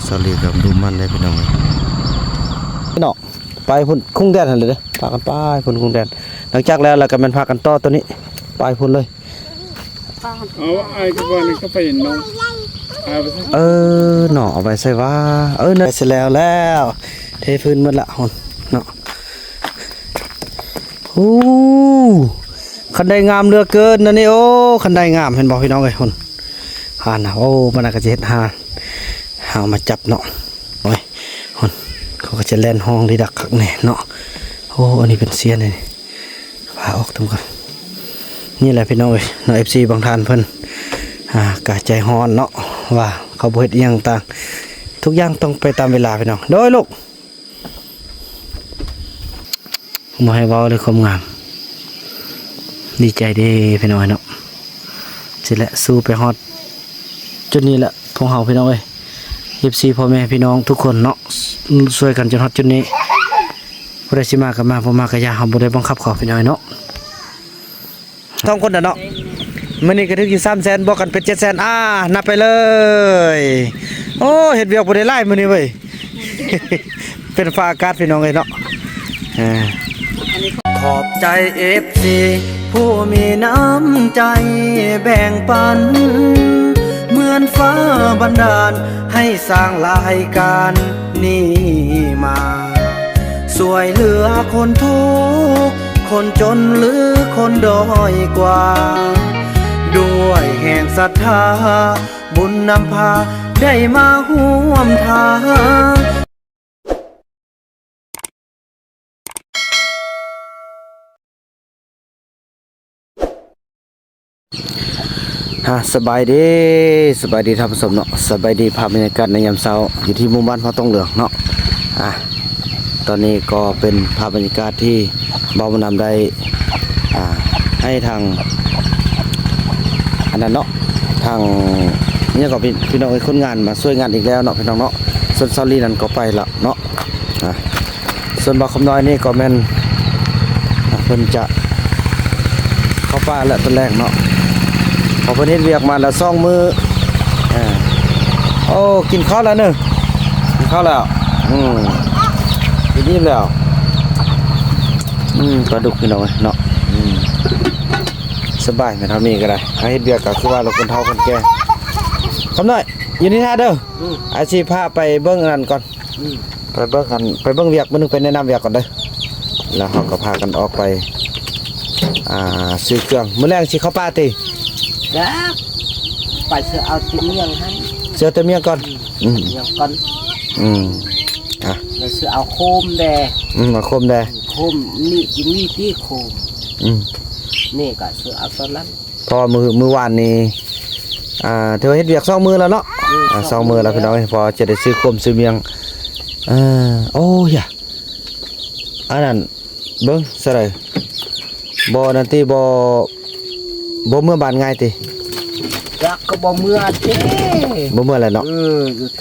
ເກົາຫຼີກໍດຸໝັ່ນເດ້ພີ່ນ້ອງເອີຍ. ເນາະ ໄປພຸ້ນຄຸ້ງແດນຫັ້ນເລີຍເດ້ ພາກັນໄປພຸ້ນຄຸ້ງແດນ. ຫຼັງຈາກແລ້ວ ແລ້ວກໍແມ່ນພາກັນຕໍ່ຕົວນີ້ ໄປພຸ້ນເລີຍ. ເອົາ ອ້າຍກໍວ່ານີ້ກໍໄປເນາະ ເອົາໄປໃສ່ ເອີ ເນາະ ເອົາໄປໃສ່ວ່າ ເອີ ເນາະ ເສັດແລ້ວ ແລ້ວ ເທພື້ນໝົດລະ ເນາະ. ໂອ້ ຄັນໄດງາມເຫຼືອເກີນນະນີ້. ໂອ້ ຄັນໄດງາມ ເຫັນບໍ່ພີ່ນ້ອງເອີຍ ພຸ້ນ ຫັ້ນນະ. ໂອ້ ມັນນະກໍຈະເຮັດຫາ ຫາມາຈັບເນາະ. ໂອ້ຍ ພຸ້ນ ເຂົາກໍຈະແລ່ນຮ້ອງດີດັກຄັກແນ່ເນາະ. ໂອ້ ອັນນີ້ເປັນເຊຍນເດ້ ພາອອກຕົງກ່ອນ. ນີ້ແຫຼະພີ່ນ້ອງເອີຍເນາະ ເອັຟຊີ ບາງທ່ານເພິ່ນ ອ່າ ກະໃຈຮ້ອນເນາະ ວ່າເຂົາບໍ່ເຮັດອີ່ຫຍັງຕ່າງ ທຸກຢ່າງຕ້ອງໄປຕາມເວລາພີ່ນ້ອງ. ໂດຍລູກ ບໍ່ໃຫ້ເວົ້າເລີຍຄວາມງາມ ດີໃຈເດ້ພີ່ນ້ອງເນາະ. ຊິແຫຼະ ສູ້ໄປຮອດຈຸດນີ້ແຫຼະພວກເຮົາພີ່ນ້ອງເອີຍ ເອັຟຊີ ພໍ່ແມ່ພີ່ນ້ອງທຸກຄົນເນາະ ຊ່ວຍກັນຈົນຮອດຈຸດນີ້. ຜູ້ໃດຊິມາກໍມາ ບໍ່ມາກໍຢ່າ ເຮົາບໍ່ໄດ້ບັງຄັບເຂົາພີ່ນ້ອງເນາະ. ສອງຄົນນະເນາະ ມື້ນີ້ກໍຖືກຢູ່ສາມແສນ ບວກກັນເປັນເຈັດແສນ ອ່າ ນັບໄປເລີຍ. ໂອ້ ເຮັດວຽກບໍ່ໄດ້ຫຼາຍມື້ນີ້ເວີຍ ເປັນຟ້າອາກາດພີ່ນ້ອງເອີຍເນາະ. ເອີ ຂອບໃຈເອັຟຊີ ຜູ້ມີນ້ຳໃຈແບ່ງປັນ ເໝືອນຟ້າບັນດານໃຫ້ສ້າງລາຍການນີ້ມາ ຊ່ວຍເຫຼືອຄົນທຸກ ຄົນຈົນ ຫຼື ຄົນດ້ອຍກວ່າ ດ້ວຍແຮງສັດທາ ບຸນນຳພາໄດ້ມາຮ່ວມທາງ. ອ່າ ສະບາຍດີ ສະບາຍດີທ່ານຜູ້ຊົມເນາະ ສະບາຍດີ ພາບບັນຍາກາດໃນຍາມເຊົ້າ ຢູ່ທີ່ໝູ່ບ້ານພະຕົງເຫຼືອງເນາະ. ອ່າ ຕອນນີ້ກໍເປັນພາບບັນຍາກາດທີ່ບ່າວບຸນນຳໄດ້ ອ່າ ໃຫ້ທາງ ອັນນັ້ນເນາະ ທາງ ຫຍັງກໍ ພີ່ ພີ່ນ້ອງເອີຍ ຄົນງານມາຊ່ວຍງານອີກແລ້ວເນາະ ພີ່ນ້ອງເນາະ. ສ່ວນສາວລີນັ້ນກໍໄປລະເນາະ. ອ່າ ສ່ວນບ່າວຄຳນ້ອຍນີ້ກໍແມ່ນ ອ່າ ເພິ່ນຈະເຂົ້າປ່າແລ້ວຕອນແລງເນາະ ເພາະເພິ່ນເຮັດວຽກມາແລ້ວສອງມື້. ເອີ ໂອ້ ກິນເຂົ້າແລ້ວເນີ ກິນເຂົ້າແລ້ວ. ອືມ ກິນອີ່ມແລ້ວ. ອືມ ປາດຸກພີ່ນ້ອງເອີຍເນາະ. ອືມ ສະບາຍແມ່ເຖົ້າມີກໍໄດ້ເຮັດວຽກ ກໍຄືວ່າລະຄົນເຖົ້າຄົນແກ່. ຄຳນ້ອຍ ຢູ່ນີ້ຖ້າເດີ. ອືມ ອ້າຍຊິພາໄປເບິ່ງອັນນັ້ນກ່ອນ. ອືມ ໄປເບິ່ງກັນ ໄປເບິ່ງວຽກມື້ໜຶ່ງ ໄປແນະນຳວຽກກ່ອນເດີ ແລ້ວເຮົາກໍພາກັນອອກໄປ ອ່າ ຊື້ເຄື່ອງ. ມື້ແລງຊິເຂົ້າປ່າຕິ? ຈ້າ ໄປຊື້ເອົາຕິມຽງຫັ້ນ ຊື້ເອົາຕິມຽງກ່ອນ. ອືມ ອືມ ຕິມຽງກ່ອນ. ອືມ ອ່ະ ແລ້ວຊື້ເອົາໂຄມແດ່. ອືມ ເອົາໂຄມແດ່. ໂຄມນີ້ ຈິມີຕິໂຄມ. ອືມ ນີ້ກໍຊື້ເອົາຕອນນັ້ນ. ເພາະວ່າມື້ ມື້ວານນີ້ ອ່າ ຖືວ່າເຮັດວຽກສອງມື້ແລ້ວເນາະ. ອືມ ອ່າ ສອງມື້ແລ້ວ ສອງມື້ແລ້ວ ພີ່ນ້ອງເອີຍ ພໍຈະໄດ້ຊື້ໂຄມຊື້ມຽງ. ເອີ ໂອ້ຍ ອັນນັ້ນ ເບິ່ງຊະໃດ ບໍ່ນັ້ນຕິ ບໍ່ ບໍ່ເມືອບ້ານງ່າຍຕິ? ຈັກກໍບໍ່ເມືອຕິ ບໍ່ເມືອແລ້ວເນາະ. ເອີ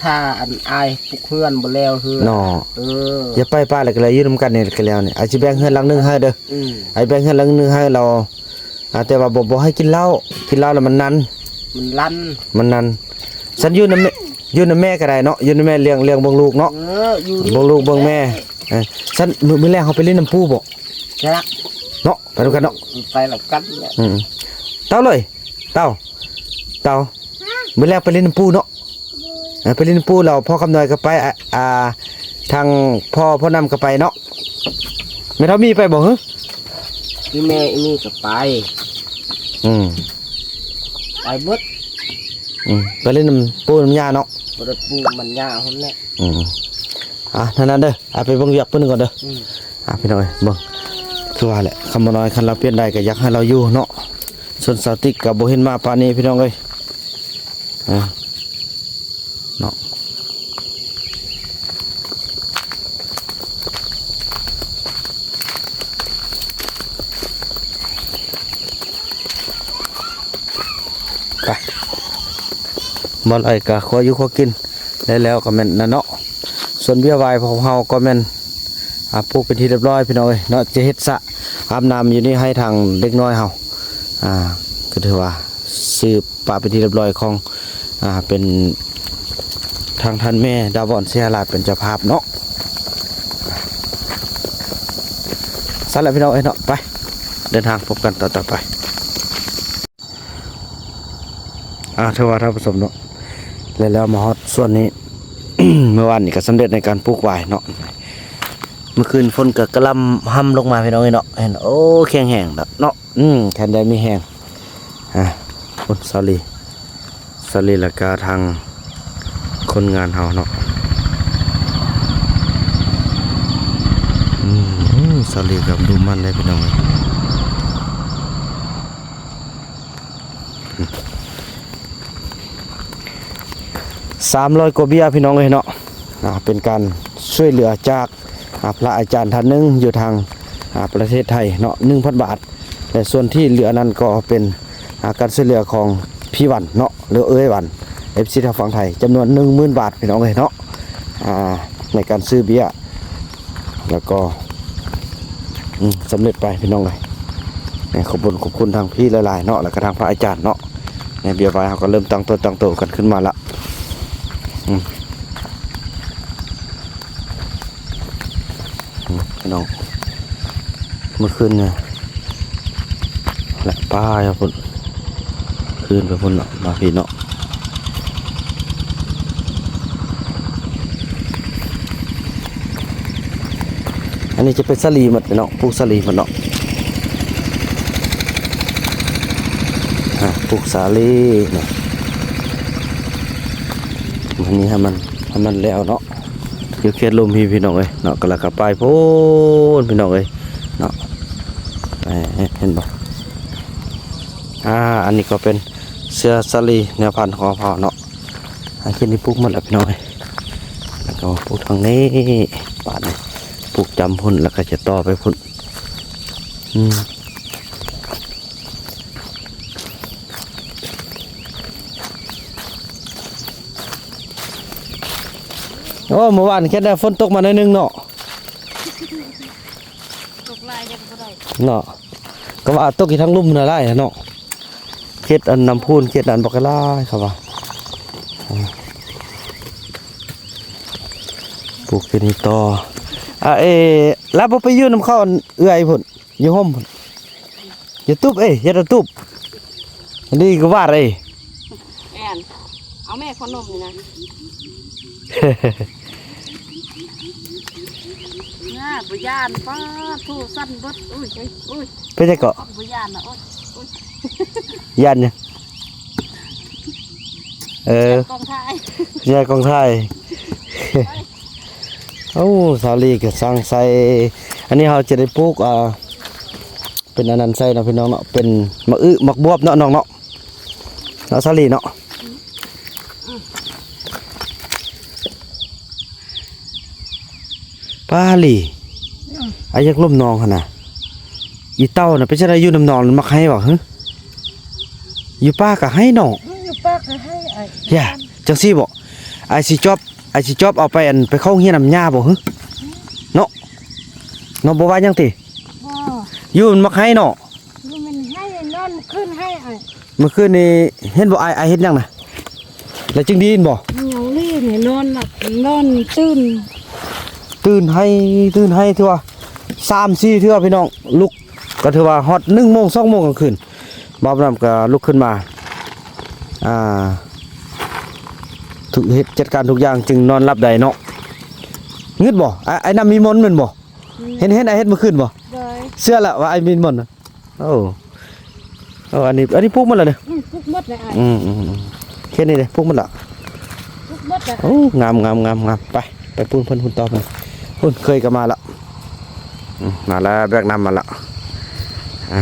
ຖ້າອັນອ້າຍປຸກເຮືອນບໍ່ແລ້ວເຮືອນເນາະ. ເອີ ຢ່າໄປປະແລ້ວກໍໄດ້ ຢູ່ນຳກັນນີ້ກໍແລ້ວນີ້. ອ້າຍຊິແບ່ງເຮືອນຫຼັງໜຶ່ງໃຫ້ເດີ. ອືມ ອ້າຍແບ່ງເຮືອນຫຼັງໜຶ່ງໃຫ້ລາວ. ອ່າ ແຕ່ວ່າບໍ່ ບໍ່ໃຫ້ກິນເຫຼົ້າ ກິນເຫຼົ້າແລ້ວມັນນັ້ນ ມັນລັນ ມັນນັ້ນ. ຊັ້ນຢູ່ນຳແມ່ ຢູ່ນຳແມ່ກໍໄດ້ເນາະ ຢູ່ນຳແມ່ລ້ຽງ ລ້ຽງເບິ່ງລູກເນາະ. ເອີ ຢູ່ນີ້ ເບິ່ງລູກເບິ່ງແມ່. ເອີ ຊັ້ນມື້ ມື້ແລງເຮົາໄປຫຼິ້ນນຳປູ່ບໍ່? ຈັກ ເນາະ ໄປນຳກັນເນາະ. ໄປນຳກັນແຫຼະ. ອືມ ເຕົ້າເລີຍ ເຕົ້າ ເຕົ້າ ມື້ແລງໄປຫຼິ້ນນຳປູ່ເນາະ. ເອີ ໄປຫຼິ້ນນຳປູ່ແລ້ວ ພໍ່ຄຳນ້ອຍກໍໄປ ອ່າ ອ່າ ທາງພໍ່ ພໍ່ນຳກໍໄປເນາະ. ແມ່ເຖົ້າມີໄປບໍ່ຫື? ອີແມ່ອີມີກໍໄປ. ອືມ ໄປເບິດ. ອືມ ໄປຫຼິ້ນນຳປູ່ນຳຍ່າເນາະ. ບໍ່ໄດ້ປູ່ນຳຍ່າພຸ້ນແຫຼະ. ອືມ ອ່າ ນັ້ນໆເດີ ອ່າ ໄປເບິ່ງວຽກເພິ່ນກ່ອນເດີ. ອືມ ອ່າ ພີ່ນ້ອງເອີຍ ເບິ່ງ ຄືວ່າແຫຼະ ຄຳນ້ອຍ ຄັນລາວປ່ຽນໄດ້ກໍຢາກໃຫ້ລາວຢູ່ເນາະ. ສ່ວນສາວຕິກກໍບໍ່ເຫັນມາປານນີ້ ພີ່ນ້ອງເອີຍ. ອ່າ ເນາະ ໄປ ບໍ່ຫຼາຍກໍຄົວຢູ່ຄົວກິນ ແລ້ວ ແລ້ວກໍແມ່ນນັ້ນເນາະ. ສ່ວນເບ້ຍຫວາຍຂອງເຮົາກໍແມ່ນ ອ່າ ປູກເປັນທີ່ຮຽບຮ້ອຍ ພີ່ນ້ອງເອີຍເນາະ. ຈະເຮັດສະອາບນ້ຳຢູ່ນີ້ໃຫ້ທາງເດັກນ້ອຍເຮົາ ອ່າ ກໍຖືວ່າຊື້ປະເປັນທີ່ຮຽບຮ້ອຍຂອງ ອ່າ ເປັນ ທາງທ່ານແມ່ດາວອນ ເຊຍລາດ ເປັນເຈົ້າພາບເນາະ. ຊັ້ນລະພີ່ນ້ອງເອີຍເນາະ ໄປເດີນທາງພົບກັນຕອນຕໍ່ໄປ. ອ່າ ຖືວ່າທ່ານຜູ້ຊົມເນາະ ແລ້ວ ແລ້ວມາຮອດສ່ວນນີ້ ເມື່ອວານນີ້ກໍສຳເລັດໃນການປູກຫວາຍເນາະ. ເມື່ອຄືນຝົນກໍກະລ່ຳຮ່ຳລົງມາ ພີ່ນ້ອງເອີຍເນາະ. ເຫັນ ໂອ້ ແຂງແຮງເນາະ. ອືມ ແຂນໃດມີແຮງ. ອ່າ ພຸ້ນ ສາລີ ສາລີ ແລ້ວກະທາງຄົນງານເຮົາເນາະ. ອືມ ສາລີກໍດູໝັ່ນເດ້ ພີ່ນ້ອງເອີຍ. ສາມຮ້ອຍກວ່າເບ້ຍ ພີ່ນ້ອງເອີຍເນາະ. ອ່າ ເປັນການຊ່ວຍເຫຼືອຈາກ ອ່າ ພະອາຈານທ່ານໜຶ່ງຢູ່ທາງ ອ່າ ປະເທດໄທເນາະ ໜຶ່ງພັນບາດ ແລະ ສ່ວນທີ່ເຫຼືອນັ້ນກໍເປັນ ອ່າ ການຊ່ວຍເຫຼືອຂອງພີ່ວັນເນາະ ຫຼືເອື້ອຍວັນ ເອັຟຊີ ທາງຝັ່ງໄທ ຈຳນວນໜຶ່ງໝື່ນບາດ ພີ່ນ້ອງເອີຍເນາະ. ອ່າ ໃນການຊື້ເບ້ຍ ແລ້ວກໍ ອືມ ສຳເລັດໄປ ພີ່ນ້ອງເອີຍ. ຂອບຄຸນ ຂອບຄຸນທາງພີ່ຫຼາຍໆເນາະ ແລ້ວກໍທາງພະອາຈານເນາະ. ໃນເບ້ຍຫວາຍເຮົາກໍເລີ່ມຕັ້ງຕົວ ຕັ້ງໂຕກັນຂຶ້ນມາລະ. ອືມ ອືມ ພີ່ນ້ອງ ເມື່ອຄືນນີ້ ແລະ ປ້າຍພຸ້ນ ຄືນໄປພຸ້ນເນາະ ມາພີ້ເນາະ. ອັນນີ້ຈະເປັນສາລີໝົດເນາະ ປູກສາລີໝົດເນາະ. ອ່າ ປູກສາລີເນາະ. ອັນນີ້ໃຫ້ມັນ ໃຫ້ມັນແລ້ວເນາະ. ຢູ່ເຂດລຸ່ມພີ້ ພີ່ນ້ອງເອີຍເນາະ ກໍລະກະໄປພຸ້ນ ພີ່ນ້ອງເອີຍເນາະ. ເຫັນບໍ່? ອ່າ ອັນນີ້ກໍເປັນເສືອສາລີແນວພັນຂອງເຮົາເນາະ. ອັນນີ້ປູກໝົດແລ້ວ ພີ່ນ້ອງເອີຍ. ແລ້ວກໍປູກທາງນີ້ ບາດນີ້ ປູກຈຳພຸ້ນ ແລ້ວກໍຈະຕໍ່ໄປພຸ້ນ. ອືມ ໂອ້ ມື້ວານເຮັດໄດ້ຝົນຕົກມາໜ້ອຍໜຶ່ງເນາະ. ຕົກຫຼາຍຍັງບໍ່ໄດ້ເນາະ. ກໍວ່າຕົກຢູ່ທາງລຸ່ມນະຫຼາຍເນາະ ເຂດອັນນ້ຳພຸ້ນ ເຂດນັ້ນບໍ່ຄ່ອຍຫຼາຍເຂົາວ່າ. ອ່າ ປູກຢູ່ນີ້ຕໍ່. ອ່າ ເອ ລາວບໍ່ໄປຢູ່ນຳເຂົາອັນເອື້ອຍພຸ້ນ ຢູ່ຮົ່ມພຸ້ນ ຢູ່ຕູບເອີຍ ເຮັດເອົາຕູບ. ອັນນີ້ກໍຫວາດເອີຍ. ແມ່ນ ເອົາແມ່ ຂະໜົມນີ້ນະ. ໜ້າ ບໍ່ຢ້ານ. ປ້າໂທ້ ສັ່ນເບິດ. ອຸ້ຍ ອຸ້ຍ ອຸ້ຍ ເປັນຫຍັງເກາະ? ບໍ່ຢ້ານນະ. ໂອ້ຍ ໂອ້ຍ ຢ້ານຫຍັງ? ເອີ ຢ້ານກ້ອງຖ່າຍ ຢ້ານກ້ອງຖ່າຍ. ໂອ້ ສາວລີກໍຊ່າງໃສ່. ອັນນີ້ເຮົາຈະໄດ້ປູກ ອ່າ ເປັນອັນນັ້ນໃສ່ເນາະ ພີ່ນ້ອງເນາະ ເປັນໝາກອຶ ໝາກບວບເນາະ ນ້ອງເນາະ ເນາະ ສາວລີເນາະ. ປ້າລີ ອືມ ອ້າຍຢາກລົມນ້ອງຫັ້ນນະ. ອີເຕົ້ານະ ເປັນຈັ່ງໃດ ຢູ່ນຳນ້ອງມັກໄຫ້ບໍ່? ຫຶ ຢູ່ປ່າກໍໄຫ້ເນາະ. ອືມ ຢູ່ປ່າກໍໄຫ້. ອາ ຢ່າ ຈັ່ງຊີ້ບໍ? ອ້າຍຊິຈອບ ອ້າຍຊິຈອບເອົາໄປ ອັນ ໄປເຂົ້າໂຮງຮຽນນຳຍ່າບໍ? ຫຶ ເນາະ ນ້ອງບໍ່ວ່າຫຍັງຕິ? ບໍ່ ຢູ່ມັນມັກໄຫ້ເນາະ. ຢູ່ມັນໄຫ້ ນອນຄືນໄຫ້ອ້າຍ. ມື້ຄືນນີ້ເຫັນບໍ່ ອ້າຍ ອ້າຍເຮັດຫຍັງນະ? ແລ້ວຈຶ່ງໄດ້ຍິນບໍ່? ຫຍັງນີ້ ນອນຫຼັບ ນອນຕື່ນ ຕື່ນໄຫ້ ຕື່ນໄຫ້ ຖືວ່າສາມສີ່ເທື່ອ ພີ່ນ້ອງ. ລຸກກໍຖືວ່າຮອດໜຶ່ງໂມງ ສອງໂມງກາງຄືນ ບ່າວນຳກໍລຸກຂຶ້ນມາ ອ່າ ທຸກ ເຮັດ ຈັດການທຸກຢ່າງ ຈຶ່ງນອນຫຼັບໄດ້ເນາະ. ງຶດບໍ່? ອ້າຍ ອ້າຍນຳມີມົນແມ່ນບໍ່? ອືມ ເຫັນ ເຫັນອ້າຍເຮັດມື້ຄືນບໍ່? ໂດຍ ເຊື່ອລະວ່າອ້າຍມີມົນນະ. ໂອ້ ເອີ ອັນນີ້ ອັນນີ້ປູກໝົດແລ້ວເດ້. ອືມ ປູກໝົດແລ້ວອ້າຍ. ອືມ ອືມ ອືມ ເຂດນີ້ເດ້ ປູກໝົດລະ? ປູກໝົດແລ້ວ. ໂອ້ ງາມ ງາມ ງາມ ງາມ. ໄປ ໄປປູນເພິ່ນ ປູນຕໍ່ເພິ່ນ. ພຸ້ນ ເຄີຍກໍມາລະ. ອືມ ມາລະ ແບກນ້ຳມາລະ. ອ່າ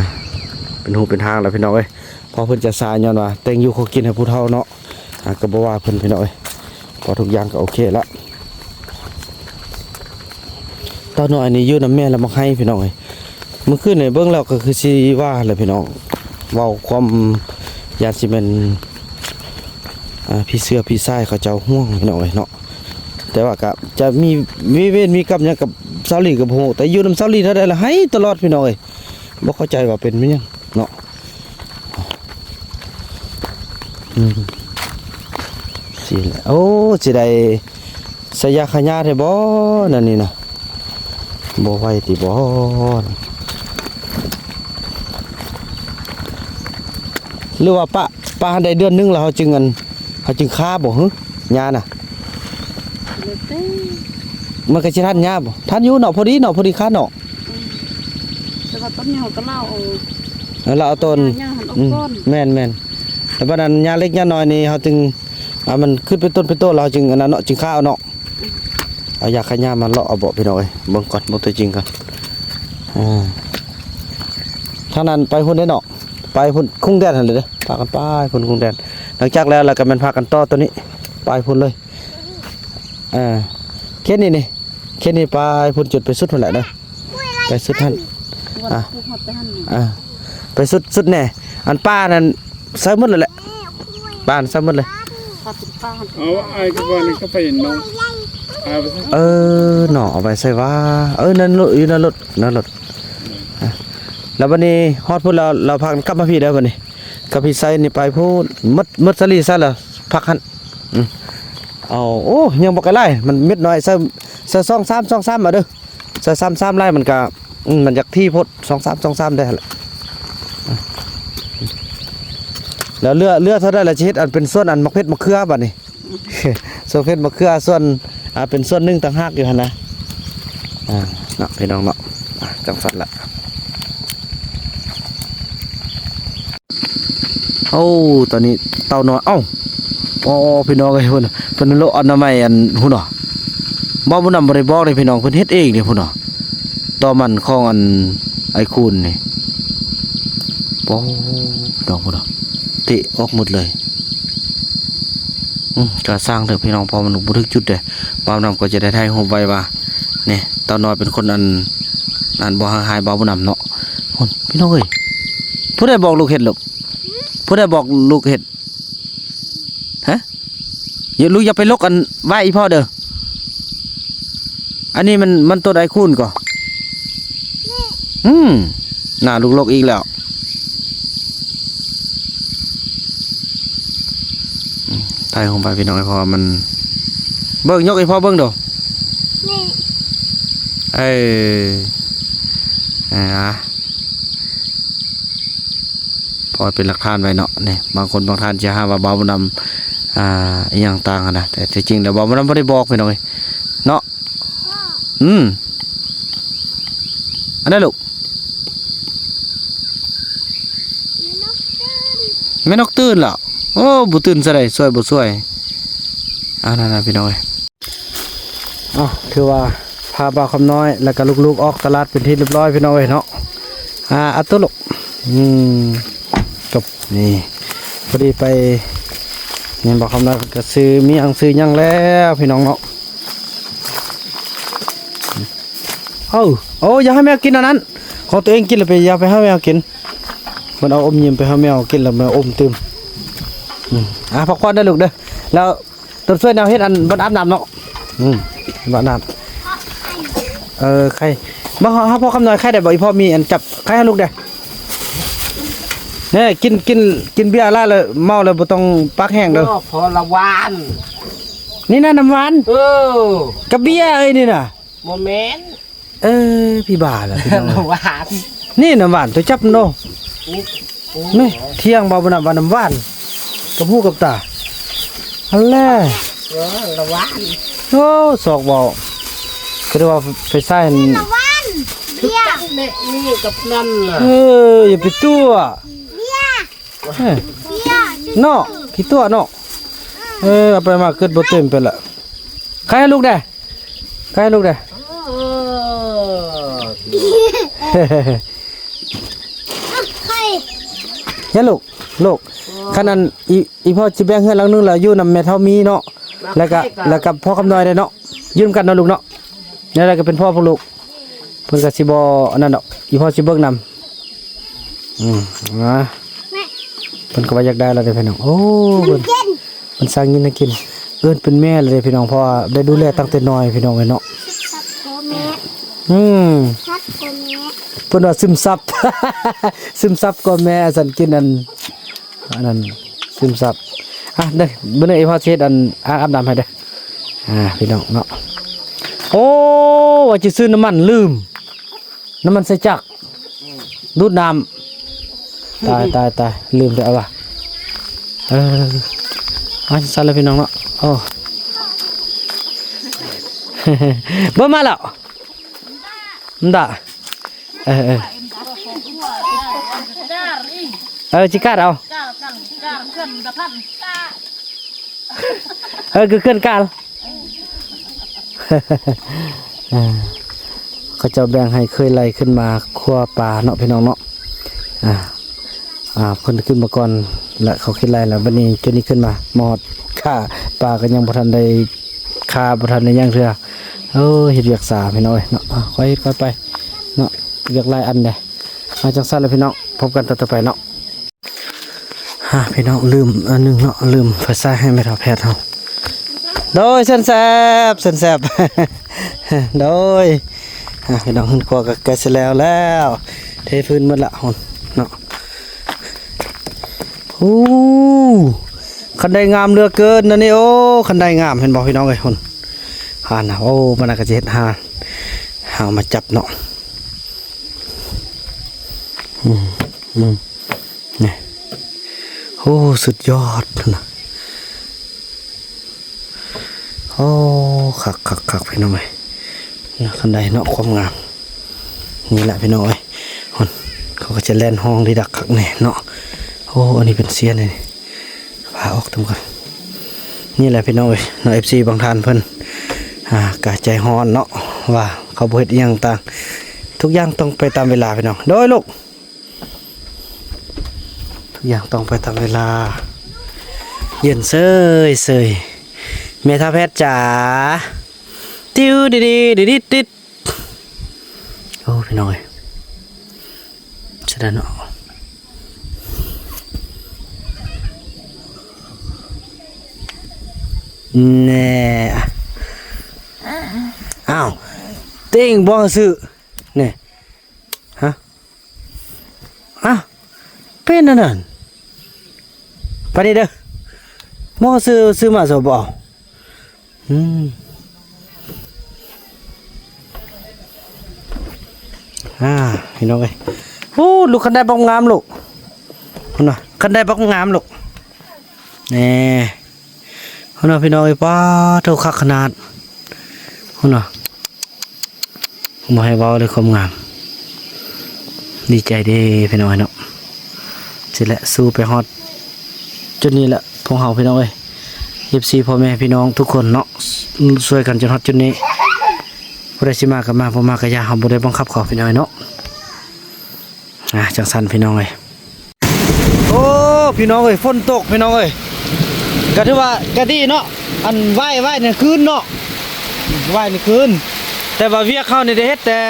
ເປັນຮູເປັນຮ່າງລະ ພີ່ນ້ອງເອີຍ. ພໍເພິ່ນຈະຊາ ຍ້ອນວ່າແຕ່ງຢູ່ຂໍກິນໃຫ້ຜູ້ເຖົ້າເນາະ. ອ່າ ກໍບໍ່ວ່າເພິ່ນ ພີ່ນ້ອງເອີຍ ເພາະທຸກຢ່າງກໍໂອເຄລະ. ເຕົ້ານ້ອຍນີ້ຢູ່ນຳແມ່ລະມັກໄຫ້ ພີ່ນ້ອງເອີຍ. ມື້ຄືນນີ້ເບິ່ງແລ້ວກໍຄືຊິວ່າແຫຼະ ພີ່ນ້ອງ ເວົ້າຄວາມຢ້ານຊິແມ່ນ ອ່າ ຜີເສືອຜີຊາຍເຂົາເຈົ້າຫ່ວງ ພີ່ນ້ອງເອີຍເນາະ. ແຕ່ວ່າກໍຈະມີ ມີເວນມີກຳຫຍັງກັບສາວລີກໍບໍ່ຮູ້ ແຕ່ຢູ່ນຳສາວລີເທົ່າໃດລະໄຫ້ຕະຫຼອດ ພີ່ນ້ອງເອີຍ. ບໍ່ເຂົ້າໃຈວ່າເປັນແມ່ນຫຍັງເນາະ. ອືມ ຊິແຫຼະ ໂອ້ ຊິໄດ້ໃສ່ຢາຂ້າຫຍ້າແທ້ບໍ່ ນັ້ນນີ້ນະ ບໍ່ໄຫວຕິບໍ່ ຫຼືວ່າປະ ປະໃຫ້ໄດ້ເດືອນໜຶ່ງແລ້ວເຮົາຈຶ່ງ ອັນ ເຮົາຈຶ່ງຄາບໍ່ ຫື ຫຍ້ານະ? ແລ້ວແຕ່ ມັນກໍຊິທັນຫຍ້າບໍ່? ທັນຢູ່ເນາະ ພໍດີເນາະ ພໍດີຄາເນາະ. ອືມ ແຕ່ວ່າຕອນນີ້ເຮົາກໍລາວເອົາ ເອີ ລາວເອົາຕົ້ນ ຫຍ້າຫັ້ນອອກ ອືມ ກ່ອນ ແມ່ນໆ. ແລ້ວບັດນັ້ນຫຍ້າເລັກຫຍ້ານ້ອຍນີ້ເຮົາຈຶ່ງ ອ່າ ມັນຂຶ້ນເປັນຕົ້ນເປັນໂຕແລ້ວເຮົາຈຶ່ງອັນນັ້ນເນາະ ຈຶ່ງຄາເອົາເນາະ. ອືມ ເອົາຢາຂ້າຫຍ້າມາເລາະເອົາເບາະ ພີ່ນ້ອງເອີຍ ເບິ່ງກ່ອນ ເບິ່ງຕົວຈິງກ່ອນ. ອ່າ ທາງນັ້ນໄປພຸ້ນເດ້ເນາະ ໄປພຸ້ນ ຄຸງແດນຫັ້ນເລີຍເດ້ ພາກັນໄປພຸ້ນຄຸງແດນ. ຫຼັງຈາກແລ້ວ ແລ້ວກໍແມ່ນພາກັນຕໍ່ຕົວນີ້ ໄປພຸ້ນເລີຍ. ອ່າ ເຂດນີ້ນີ້ ເຂດນີ້ໄປພຸ້ນ ຈຸດໄປສຸດພຸ້ນແຫຼະເດີ ໄປສຸດຫັ້ນ. ອ່າ ອ່າ ໄປສຸດ ສຸດແນ່ ອັນປ່ານັ້ນໃສ່ໝົດແລ້ວແຫຼະ ປ່ານັ້ນໃສ່ໝົດເລີຍ. ເອົາ ອ້າຍກໍວ່ານີ້ກໍໄປເນາະ ເອົາໄປໃສ່ ເອີ ເນາະ ເອົາໄປໃສ່ວ່າ ເອີ ນັ້ນລົດ ຢູ່ໃນລົດ ໃນລົດ. ອ່າ ແລ້ວບັດນີ້ຮອດພຸ້ນແລ້ວ ລາວພາກັນກັບມາພີ້ເດີ ບັດນີ້ ກັບພີ່ໄຊນີ້ໄປພຸ້ນ ໝົດ ໝົດສາລີຊະລະ ພັກຫັ້ນ. ອືມ ເອົາ ໂອ້ ຍັງບໍ່ໄກຫຼາຍ ມັນເມັດນ້ອຍ ໃສ່ ໃສ່ສອງສາມ ສອງສາມເອົາເດີ ໃສ່ສາມ ສາມຫຼາຍມັນກະ ອືມ ມັນຢາກຖີ່ໂພດ ສອງສາມ ສອງສາມໄດ້ຫັ້ນແຫຼະ. ແລ້ວເຫຼືອ ເຫຼືອເທົ່າໃດລະ ຊິເຮັດອັນເປັນສວນອັນໝາກເຜັດໝາກເຂືອບັດນີ້. ສວນເຜັດມະເຂືອ ສວນ ອ່າ ເປັນສວນໜຶ່ງຕ່າງຫາກຢູ່ຫັ້ນນະ. ອ່າ ເນາະ ພີ່ນ້ອງເນາະ ອ່າ ຈັ່ງຊັ້ນລະ. ໂອ້ ຕອນນີ້ເຕົ່ານ້ອຍ ເອົ້າ ອໍ ພີ່ນ້ອງເອີຍ ເພິ່ນ ເພິ່ນໂລະອະນາໄມ ອັນ ພຸ້ນເນາະ ບໍ່ ບຸນນຳບໍ່ໄດ້ບອກເດ້ພີ່ນ້ອງ ເພິ່ນເຮັດເອງເດ້ພຸ້ນເນາະ ຕໍ່ມັນຂອງອັນ ໄອ້ຄູນນີ້ ໂອ້ ພີ່ນ້ອງພຸ້ນເນາະ ເຕະອອກໝົດເລີຍ. ອືມ ກະຊ່າງເຖາະພີ່ນ້ອງ ເພາະມັນບໍ່ຖືກຈຸດເດ້. ບ່າວນຳກໍຈະໄດ້ຖ່າຍຮູບໄວ້ວ່າ ນີ້ ເຕົ່ານ້ອຍເປັນຄົນອັນ ອັນບໍ່ຮັກຮ້າຍບ່າວບຸນນຳເນາະ. ພຸ້ນ ພີ່ນ້ອງເອີຍ ຜູ້ໃດບອກລູກເຮັດລູກ? ຜູ້ໃດບອກລູກເຮັດ? ຮະ? ຢ່າ ລູກຢ່າໄປລົກອັນໄວ້ອີ່ພໍ່ເດີ. ອັນນີ້ມັນ ມັນໂຕໃດຄູນກໍ? ອືມ ໜ້າລູກລົກອີກແລ້ວ. ອືມ ຖ່າຍຮູບໄປພີ່ນ້ອງ ເພາະວ່າມັນ ເບິ່ງ ຍົກໃຫ້ພໍ່ເບິ່ງດູ. ນີ້ ເອີ ອ່າ ພໍເປັນຫຼັກຖານໄວ້ເນາະ. ນີ້ ບາງຄົນບາງທ່ານຈະຫາວ່າບ່າວບຸນນຳ ອ່າ ອີ່ຫຍັງຕ່າງຫັ້ນນະ ແຕ່ທີ່ຈິງແລ້ວບ່າວບຸນນຳບໍ່ໄດ້ບອກ ພີ່ນ້ອງເອີຍເນາະ. ອືມ ອັນໃດລູກ? ແມ່ນົກຕື່ນແລ້ວ. ໂອ້ ບໍ່ຕື່ນຊະໃດ ຊ່ວຍບໍ່ຊ່ວຍ. ອ່າ ນັ້ນໆ ພີ່ນ້ອງເອີຍ. ເອົ້າ ຖືວ່າພາບ່າວຄຳນ້ອຍ ແລ້ວກໍລູກໆ ອອກຕະຫຼາດເປັນທີ່ຮຽບຮ້ອຍ ພີ່ນ້ອງເອີຍເນາະ. ອ່າ ເອົາໂຕລູກ. ອືມ ຈົບ ນີ້ ພໍດີໄປ ນີ້ ບ່າວຄຳນ້ອຍກໍຊື້ມີຫຍັງ ຊື້ຫຍັງແລ້ວ ພີ່ນ້ອງເນາະ. ເອົາ ໂອ້ ຢ່າໃຫ້ແມວກິນອັນນັ້ນ ຂອງຕົວເອງກິນແລ້ວໄປ ຢ່າໄປໃຫ້ແມວກິນ. ເພິ່ນເອົາອົມຍິມໄປໃຫ້ແມວກິນ ແລ້ວແມວອົມຕື່ມ. ອືມ ອ່າ ພັກຜ່ອນເດີລູກເດີ. ແລ້ວ ຕ້ອງຊ່ວຍນາວເຮັດອັນບ່ອນອາບນ້ຳເນາະ. ອືມ ບ່ອນອາບນ້ຳ. ເອີ ໄຂ່ ມາຫາພໍ່ຄຳນ້ອຍ ໄຂ່ໄດ້ບໍ່? ອີ່ພໍ່ມີອັນຈັບໄຂ່ໃຫ້ລູກເດ້. ແນ່ ກິນ ກິນ ກິນເບຍຫຼາຍແລ້ວເມົາແລ້ວບໍ່ຕ້ອງປາກແຫ້ງເດີ. ພໍລະຫວານ. ນີ້ນະນ້ຳຫວານ. ເອີ ກັບເບຍເອີຍນີ້ນະ. ບໍ່ແມ່ນ. ເອີ ພີ່ບ້າລະ ພີ່ນ້ອງ. ນ້ຳຫວານ. ນີ້ນ້ຳຫວານ ຕົວຈັບເນາະ. ນີ້ ນີ້ ນີ້ ທ່ຽງບໍ່ ບໍ່ນຳວ່ານ້ຳຫວານ ກັບຫູກັບຕາ ຫັ້ນແຫຼະ. ເອີ ລະຫວານ. ໂອ້ ຊອກເວົ້າ ຄືໄດ້ວ່າໄປໃສ່ ລະຫວານ ເບຍ ນີ້ກັບນັ້ນນະ. ເອີ ຢ່າໄປຕົວະ ເບຍ ເອີ ເບຍ ເນາະ ຂີ້ຕົວະເນາະ. ເອີ ເອົາໄປມາເກີດບໍ່ເຕັມໄປລະ. ໃຄໃຫ້ລູກແດ່ ໃຄໃຫ້ລູກແດ່. ເອີ ໃຄ ເຮັດລູກ ລູກ. ຄັນອັນ ອີ ອີ່ພໍ່ຊິແບ່ງເຮືອນຫຼັງໜຶ່ງລະ ຢູ່ນຳແມ່ເຖົ້າມີເນາະ ແລ້ວກະ ແລ້ວກະພໍ່ຄຳນ້ອຍໄດ້ເນາະ ຢູ່ນຳກັນເນາະລູກເນາະ. ແນວໃດກໍເປັນພໍ່ພວກລູກ ເພິ່ນກໍຊິບໍ່ອັນນັ້ນດອກ ອີ່ພໍ່ຊິເບິ່ງນຳ. ອືມ ນະ ເພິ່ນກໍວ່າຢາກໄດ້ແລ້ວເດ້ພີ່ນ້ອງ. ໂອ້ ເພິ່ນ ມັນເຢັນ ມັນສ້າງຍິນໃຫ້ກິນ ເອີ້ນເປັນແມ່ເລີຍເດ້ພີ່ນ້ອງ ເພາະວ່າໄດ້ດູແລຕັ້ງແຕ່ນ້ອຍພີ່ນ້ອງເອີຍເນາະ. ຊຶມຊັບພໍ່ແມ່ ອືມ ຊັບພໍ່ແມ່ ເພິ່ນວ່າຊຶມຊັບ ຊຶມຊັບພໍ່ແມ່ ສັນກິນອັນ ອັນນັ້ນຊຶມຊັບ. ອ່ະ ເດີ ມື້ນີ້ອີ່ພໍ່ຊິເຮັດອັນອ່າງອາບນ້ຳໃຫ້ເດີ. ອ່າ ພີ່ນ້ອງເນາະ ໂອ້ ວ່າຈະຊື້ນ້ຳມັນ ລືມ ນ້ຳມັນໃສ່ຈັກ ດູດນ້ຳ. ຕາຍ ຕາຍ ຕາຍ ລືມແລ້ວວ່າ ເອີ ເອົາຊັ້ນລະພີ່ນ້ອງເນາະ. ໂອ້ ເບິ່ງມາແລ້ວ ມັນດາ ເອີ ເອີ ເອີ ຈິກາດເອົາ ເອີ ຄືເຄື່ອນການ ເອີ ເຂົາເຈົ້າແບ່ງໃຫ້ເຄີຍໄລ່ຂຶ້ນມາຄົວປາເນາະພີ່ນ້ອງເນາະ. ອ່າ ອ່າ ເພິ່ນຂຶ້ນມາກ່ອນ ແລະ ເຂົາຄິດໄລ່ແລ້ວ ບັດນີ້ເຈົ້ານີ້ຂຶ້ນມາ ມາຮອດຂ້າ ປາກໍຍັງບໍ່ທັນໄດ້ຂ້າ ບໍ່ທັນໄດ້ຫຍັງເທື່ອ. ໂອ້ຍ ເຮັດວຽກຊ້າພີ່ນ້ອງເອີຍເນາະ. ອ່າ ຄ່ອຍເຮັດຄ່ອຍໄປເນາະ ວຽກຫຼາຍອັນເດ້. ອ່າ ຈັ່ງຊັ້ນລະພີ່ນ້ອງ ພົບກັນຕອນຕໍ່ໄປເນາະ. ຮະ ພີ່ນ້ອງ ລືມອັນໜຶ່ງເນາະ ລືມໄຟສາຍໃຫ້ແມ່ເຖົ້າແພດເຮົາ. ໂດຍ ເຊີນແຊບ ເຊີນແຊບ ໂດຍ. ຮະ ພີ່ນ້ອງ ເຮືອນຄົວກໍໃກ້ຊິແລ້ວແລ້ວ ເທພື້ນໝົດລະເນາະ. ໂອ້ ຄັນໄດງາມເຫຼືອເກີນນະນີ້. ໂອ້ ຄັນໄດງາມ ເຫັນບໍ່ພີ່ນ້ອງເອີຍ ພຸ້ນ ຫັ້ນນະ. ໂອ້ ມັນກໍຈະເຮັດຫາ ຫາມາຈັບເນາະ. ອືມ ອືມ ນີ້ ໂອ້ ສຸດຍອດນະ. ໂອ້ ຄັກໆໆ ພີ່ນ້ອງເອີຍ ນະ ຄັນໄດເນາະ ຄວາມງາມ ນີ້ແຫຼະພີ່ນ້ອງເອີຍ. ພຸ້ນ ເຂົາກໍຈະແລ່ນຮ້ອງດີດັກຄັກແນ່ເນາະ. ໂອ້ ອັນນີ້ເປັນເຊຍນນີ້ ພາອອກຕົງກັນ. ນີ້ແຫຼະພີ່ນ້ອງເອີຍເນາະ ເອັຟຊີບາງທ່ານເພິ່ນ ອ່າ ກະໃຈຮ້ອນເນາະ ວ່າເຂົາບໍ່ເຮັດອີ່ຫຍັງຕ່າງ ທຸກຢ່າງຕ້ອງໄປຕາມເວລາພີ່ນ້ອງ. ໂດຍລູກ ທຸກຢ່າງຕ້ອງໄປຕາມເວລາ. ເຢັນເຊີຍໆ ແມ່ທ້າວແພດຈ໋າ ຕິວດີດີດີດີຕິດ. ໂອ້ ພີ່ນ້ອງເອີຍ ສະດານເນາະ ແນ່. ອ້າວ ຕິງບໍ່ຊື້ ນີ້ ຮະ ອ້າວ ເປັນອັນນັ້ນ ໄປນີ້ເດີ ໝໍຊື້ ຊື້ມາຊະບໍ່ເອົາ. ອືມ ອ່າ ພີ່ນ້ອງເອີຍ ໂອ້ ລູກ ຄັນໄດບັກງາມລູກ ພຸ້ນນະ ຄັນໄດບັກງາມລູກ ແນ່. ພຸ້ນນະ ພີ່ນ້ອງເອີຍ ປ້າໂທ້ ຄັກຂະໜາດ ພຸ້ນນະ ບໍ່ໃຫ້ເວົ້າເລີຍ ຄວາມງາມ. ດີໃຈເດ້ພີ່ນ້ອງເນາະ ຊິແຫຼະ ສູ້ໄປຮອດຈຸດນີ້ແຫຼະ ພວກເຮົາພີ່ນ້ອງເອີຍ ເອັຟຊີ ພໍ່ແມ່ພີ່ນ້ອງທຸກຄົນເນາະ ຊ່ວຍກັນຈົນຮອດຈຸດນີ້. ຜູ້ໃດຊິມາກໍມາ ບໍ່ມາກໍຢ່າ ເຮົາບໍ່ໄດ້ບັງຄັບເຂົາພີ່ນ້ອງເນາະ. ອ່າ ຈັ່ງຊັ້ນພີ່ນ້ອງເອີຍ ໂອ້ ພີ່ນ້ອງເອີຍ ຝົນຕົກພີ່ນ້ອງເອີຍ ກໍຖືວ່າກໍດີເນາະ ອັນຫວາຍ ຫວາຍໃນຄືນເນາະ ຫວາຍໃນຄືນ ແຕ່ວ່າວຽກເຮົານີ້ໄດ້ເຮັດແຕ່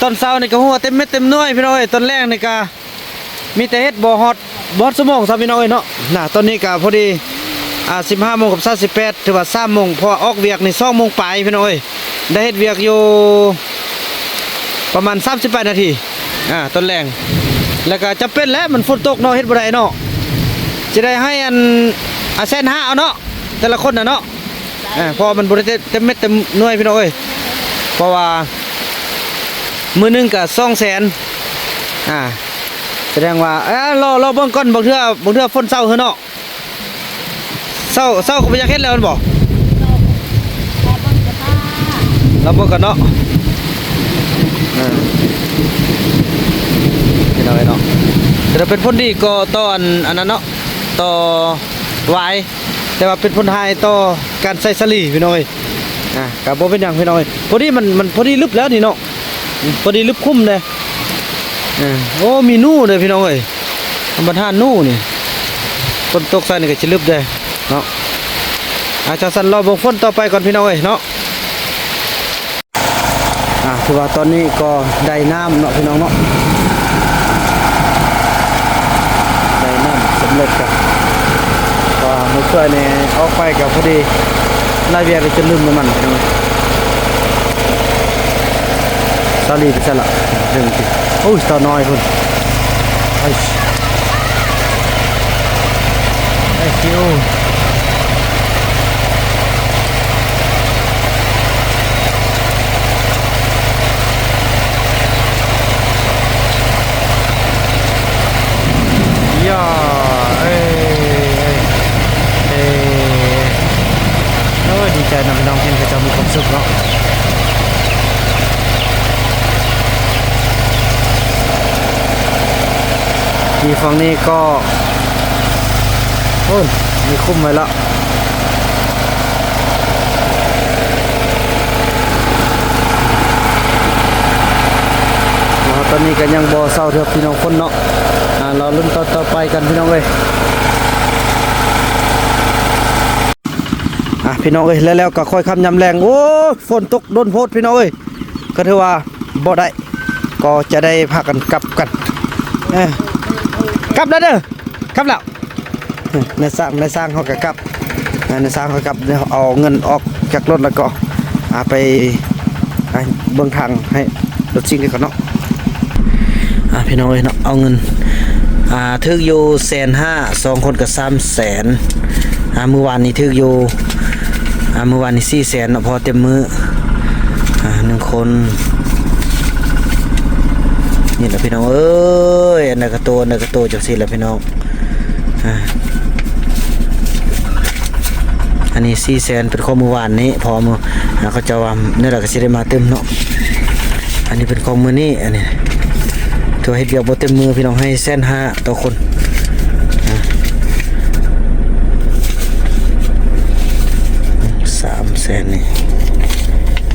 ຕອນເຊົ້ານີ້ກໍຫົວເຕັມເມັດເຕັມໜ່ວຍພີ່ນ້ອງເອີຍ ຕອນແລງນີ້ກໍມີແຕ່ເຮັດບໍ່ຮອດ ບໍ່ຮອດຊົ່ວໂມງຊ້ຳພີ່ນ້ອງເອີຍເນາະ. ນະ ຕອນນີ້ກໍພໍດີ ອ່າ ສິບຫ້າໂມງກັບຊາວແປດ ຖືວ່າສາມໂມງ ເພາະວ່າອອກວຽກນີ້ສອງໂມງປາຍພີ່ນ້ອງເອີຍ ໄດ້ເຮັດວຽກຢູ່ປະມານສາມສິບປາຍນາທີ ອ່າ ຕອນແລງ ແລ້ວກໍຈຳເປັນແຫຼະ ມັນຝົນຕົກເນາະ ເຮັດບໍ່ໄດ້ເນາະ ຊິໄດ້ໃຫ້ອັນ ອ່າ ແສນຫ້າເອົາເນາະ ແຕ່ລະຄົນນະເນາະ ເພາະວ່າມັນບໍ່ໄດ້ເຕັມເມັດເຕັມໜ່ວຍພີ່ນ້ອງເອີຍ ເພາະວ່າມື້ໜຶ່ງກໍສອງແສນ ອ່າ ສະແດງວ່າ ເອີ ລໍ ລໍເບິ່ງກ່ອນ ບາງເທື່ອ ບາງເທື່ອຝົນເຊົາເຮີເນາະ ເຊົາ ເຊົາກໍບໍ່ຢາກເຮັດແລ້ວແມ່ນບໍ່? ລໍເບິ່ງກ່ອນເນາະ ເອີ ພີ່ນ້ອງເອີຍເນາະ ແຕ່ຖ້າເປັນຜົນດີກໍຕໍ່ອັນ ອັນນັ້ນເນາະ ຕໍ່ຫວາຍ ແຕ່ວ່າເປັນຜົນຮ້າຍຕໍ່ການໃສ່ສາລີພີ່ນ້ອງເອີຍ ອ່າ ກໍບໍ່ເປັນຫຍັງພີ່ນ້ອງເອີຍ ພໍດີມັນ ມັນພໍດີລຶບແລ້ວນີ້ເນາະ ພໍດີລຶບຄຸ້ມເດ້ ເອີ ໂອ້ ມີໜູເດ້ພີ່ນ້ອງເອີຍ ບັນຫາໜູນີ້ ຝົນຕົກໃສ່ນີ້ກໍຊິລຶບເດ້ເນາະ. ອ່າ ຈັ່ງຊັ້ນລໍເບິ່ງຝົນຕໍ່ໄປກ່ອນພີ່ນ້ອງເອີຍເນາະ. ອ່າ ຖືວ່າຕອນນີ້ກໍໄດ້ນ້ຳເນາະພີ່ນ້ອງເນາະ ໄດ້ນ້ຳສຳເລັດກັນ ເພາະວ່າມື້ເຊົ້ານີ້ອອກໄປກໍພໍດີ ຫຼາຍວຽກເລີຍຈົນລືມນ້ຳມັນພີ່ນ້ອງ. ສາລີໄປໃສລະ ເດີນຕິ ໂອ້ຍ ສາວນ້ອຍພຸ້ນ ໄອ້ Thank you. ຢາ ເອີຍ ເອີຍ ເອີຍ ໂອ້ຍ ດີໃຈນຳພີ່ນ້ອງ ເຫັນເຂົາເຈົ້າມີຄວາມສຸກເນາະ. ທີ່ຝັ່ງນີ້ກໍ ໂອ້ຍ ມີຄຸ້ມໄວ້ລະ. ອໍ ຕອນນີ້ກໍຍັງບໍ່ເຊົາເທື່ອພີ່ນ້ອງຄົນເນາະ. ອ່າ ລໍລຸ້ນຕອນຕໍ່ໄປກັນພີ່ນ້ອງເອີຍ. ອ່ະ ພີ່ນ້ອງເອີຍ ແລ້ວ ແລ້ວກໍຄ່ອຍຄ່ຳຍາມແລງ. ໂອ້ຍ ຝົນຕົກດົນໂພດພີ່ນ້ອງເອີຍ. ກໍຖືວ່າບໍ່ໄດ້ ກໍຈະໄດ້ພາກັນກັບກັນ. ເອີ ກັບແລ້ວເດີ ກັບແລ້ວ. ເອີ ນາຍຊ່າງ ນາຍຊ່າງເຮົາກໍກັບ ນາຍຊ່າງເຮົາກັບ. ເອົາເງິນອອກຈາກລົດ ແລ້ວກໍ ອ່າ ໄປ ອ່າ ເບິ່ງທາງໃຫ້ລົດຊິງກ່ອນເນາະ. ອ່າ ພີ່ນ້ອງເອີຍເນາະ ເອົາເງິນ ອ່າ ຖືກຢູ່ແສນຫ້າ ສອງຄົນກໍສາມແສນ. ອ່າ ມື້ວານນີ້ຖືກຢູ່ ອ່າ ມື້ວານນີ້ສີ່ແສນເນາະ ພໍເຕັມມື້. ອ່າ ໜຶ່ງຄົນ ນີ້ແຫຼະພີ່ນ້ອງເອີຍ ອັນໃດກະໂຕ ອັນໃດກະໂຕ ຈັ່ງຊີ້ແຫຼະພີ່ນ້ອງ. ອ່າ ອັນນີ້ສີ່ແສນ ເປັນຂອງມື້ວານນີ້ ເພາະວ່າມື້ ອ່າ ເຂົາເຈົ້າວ່າແນວໃດກໍຊິໄດ້ມາຕື່ມເນາະ. ອັນນີ້ເປັນຂອງມື້ນີ້ ອັນນີ້ຖືວ່າເຮັດວຽກບໍ່ເຕັມມື້ພີ່ນ້ອງ ໃຫ້ແສນຫ້າຕໍ່ຄົນ. ອ່າ ສາມແສນນີ້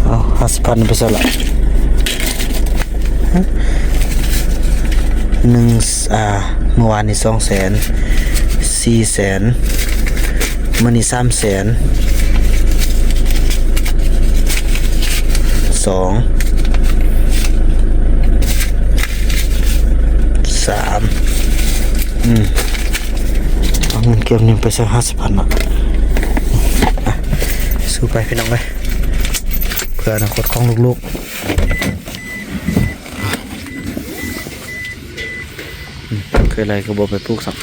ເອົາຫ້າສິບພັນໄປຊະລະ. ໜຶ່ງ ອ່າ ມື້ວານນີ້ສອງແສນ ສີ່ແສນ ມື້ນີ້ສາມແສນ ສອງ ສາມ ອືມ ເອົາເງິນເກັບນີ້ໄປໃສ່ຫ້າສິບພັນເນາະ. ອ່ະ ສູ້ໄປພີ່ນ້ອງເອີຍ ເພື່ອອະນາຄົດຂອງລູກໆ. ອືມ ເຄີຍໄລ່ກໍບໍ່ໄປປູກຊ້ຳ.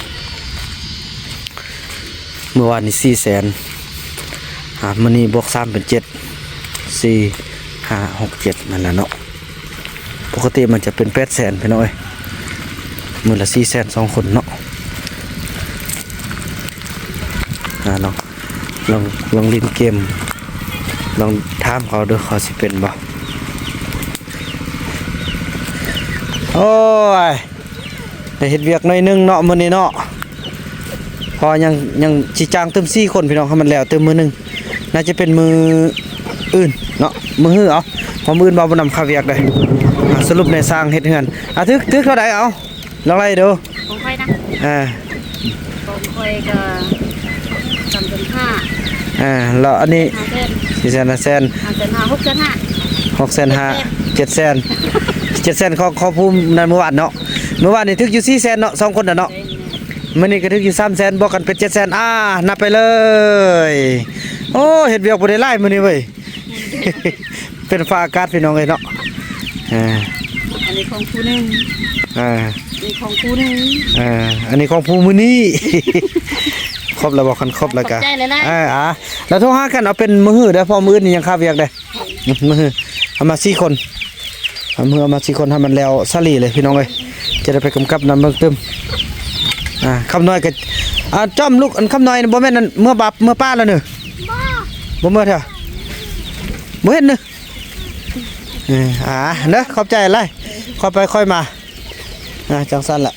ມື້ວານນີ້ສີ່ແສນ ອ່າ ມື້ນີ້ບວກສາມເປັນເຈັດ ສີ່ ຫ້າ ຫົກ ເຈັດ ນັ້ນແຫຼະເນາະ. ປົກກະຕິມັນຈະເປັນແປດແສນພີ່ນ້ອງເອີຍ ມື້ລະສີ່ແສນ ສອງຄົນເນາະ. ອ່າ ລອງ ລອງ ລອງຫຼິ້ນເກມ ລອງຖາມເຂົາເດີ ເຂົາຊິເປັນບໍ່. ໂອ້ຍ ໄດ້ເຮັດວຽກໜ້ອຍໜຶ່ງເນາະມື້ນີ້ເນາະ ເພາະຍັງ ຍັງຊິຈ້າງຕື່ມສີ່ຄົນພີ່ນ້ອງ ໃຫ້ມັນແລ້ວຕື່ມມື້ໜຶ່ງ. ໜ້າຈະເປັນມື້ອື່ນເນາະ ມື້ຮືເອົາ ເພາະມື້ອື່ນບ່າວບຸນນຳເຂົ້າວຽກເດ້. ອ່າ ສະຫຼຸບໃນຊ່າງເຮັດເຮືອນ ອ່າ ຖືກ ຖືກເທົ່າໃດ ເອົາ ລອງໄລ່ດູ. ຂອງຂ້ອຍນະ ອ່າ ຂອງຂ້ອຍກໍສາມແສນຫ້າ ອ່າ ແລ້ວອັນນີ້ຫ້າແສນ ສີ່ແສນ ຫ້າແສນ ຫ້າແສນຫ້າ ຫົກແສນຫ້າ ຫົກແສນຫ້າ ເຈັດແສນ ເຈັດແສນ ຂອງ ຂອງຜູ້ນັ້ນມື້ວານເນາະ. ມື້ວານນີ້ຖືກຢູ່ສີ່ແສນເນາະ ສອງຄົນນະເນາະ. ມື້ນີ້ກໍຖືກຢູ່ສາມແສນ ບວກກັນເປັນເຈັດແສນ ອ່າ ນັບໄປເລີຍ. ໂອ້ ເຮັດວຽກບໍ່ໄດ້ຫຼາຍມື້ນີ້ເວີຍ ເປັນຟ້າອາກາດພີ່ນ້ອງເອີຍເນາະ. ອ່າ ອັນນີ້ຂອງຜູ້ໜຶ່ງ ອ່າ ນີ້ຂອງຜູ້ໜຶ່ງ ອ່າ ອັນນີ້ຂອງຜູ້ມື້ນີ້. ຄົບແລ້ວບໍ່? ຄັນຄົບແລ້ວກະ ຂອບໃຈຫຼາຍໆ ເອີ ອ່າ ແລ້ວໂທຫາກັນເອົາເປັນມື້ຮືເດີ ເພາະມື້ອື່ນນີ້ຍັງຄາວຽກເດ້. ອືມ ມື້ຮືເອົາມາສີ່ຄົນ ເອົາມາ ເອົາມາສີ່ຄົນໃຫ້ມັນແລ້ວສາລີເລີຍພີ່ນ້ອງເອີຍ ຈະໄດ້ໄປກຳກັບນຳເບິ່ງຕື່ມ. ອ່າ ຄຳນ້ອຍກໍ ອ່າ ຈ້ອມລູກ ອັນຄຳນ້ອຍບໍ່ແມ່ນອັນເມືອບັບ ເມືອປ່າແລ້ວເນີ? ບໍ່ ບໍ່ເມືອເທື່ອ ບໍ່ເຫັນເນີ. ເອີ ອ່າ ເດີ ຂອບໃຈຫຼາຍ ຄ່ອຍໄປຄ່ອຍມາ. ອ່າ ຈັ່ງຊັ້ນແຫຼະ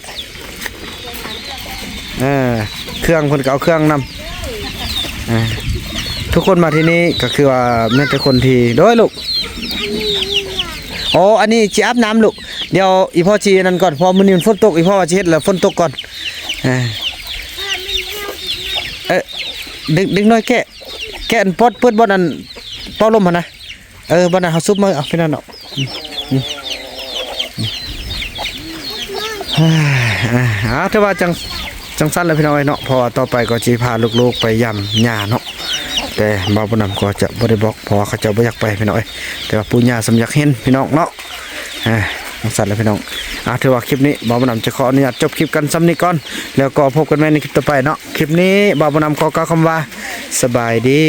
ເອີ ເຄື່ອງເພິ່ນກໍເອົາເຄື່ອງນຳ. ອ່າ ທຸກຄົນມາທີ່ນີ້ກໍຄືວ່າແມ່ນແຕ່ຄົນທີ່ ໂດຍລູກ ໂອ້ ອັນນີ້ຊິອາບນ້ຳລູກ ດຽວອີ່ພໍ່ຊິອັນນັ້ນກ່ອນ ເພາະມື້ນີ້ມັນຝົນຕົກ ອີ່ພໍ່ວ່າຊິເຮັດແລ້ວຝົນຕົກກ່ອນ. ອ່າ ເອີ ເດັກ ເດັກນ້ອຍແກະ ແກະອັນປອດ ເປີດບ່ອນອັນເປົ່າລົມຫັ້ນນະ. ເອີ ບັດນັ້ນເຮົາຊຸບມາເອົາໄປນັ້ນເນາະ. ອືມ ອືມ ອ່າ ອ່າ ຖືວ່າຈັ່ງ ຈັ່ງຊັ້ນແຫຼະພີ່ນ້ອງເອີຍເນາະ ເພາະວ່າຕໍ່ໄປກໍຊິພາລູກໆໄປຢາມຍ່າເນາະ ແຕ່ບ່າວບຸນນຳກໍຈະບໍ່ໄດ້ບອກ ເພາະວ່າເຂົາເຈົ້າບໍ່ຢາກໄປພີ່ນ້ອງເອີຍ ແຕ່ວ່າປູ່ຍ່າສ່ຳຢາກເຫັນພີ່ນ້ອງເນາະ. ອ່າ ຈັ່ງຊັ້ນລະພີ່ນ້ອງ ອ່າ ຖືວ່າຄລິບນີ້ບ່າວບຸນນຳຈະຂໍອະນຸຍາດຈົບຄລິບກັນສ່ຳນີ້ກ່ອນ ແລ້ວກໍພົບກັນໃໝ່ໃນຄລິບຕໍ່ໄປເນາະ. ຄລິບນີ້ບ່າວບຸນນຳຂໍກ່າວຄຳວ່າ ສະບາຍດີ.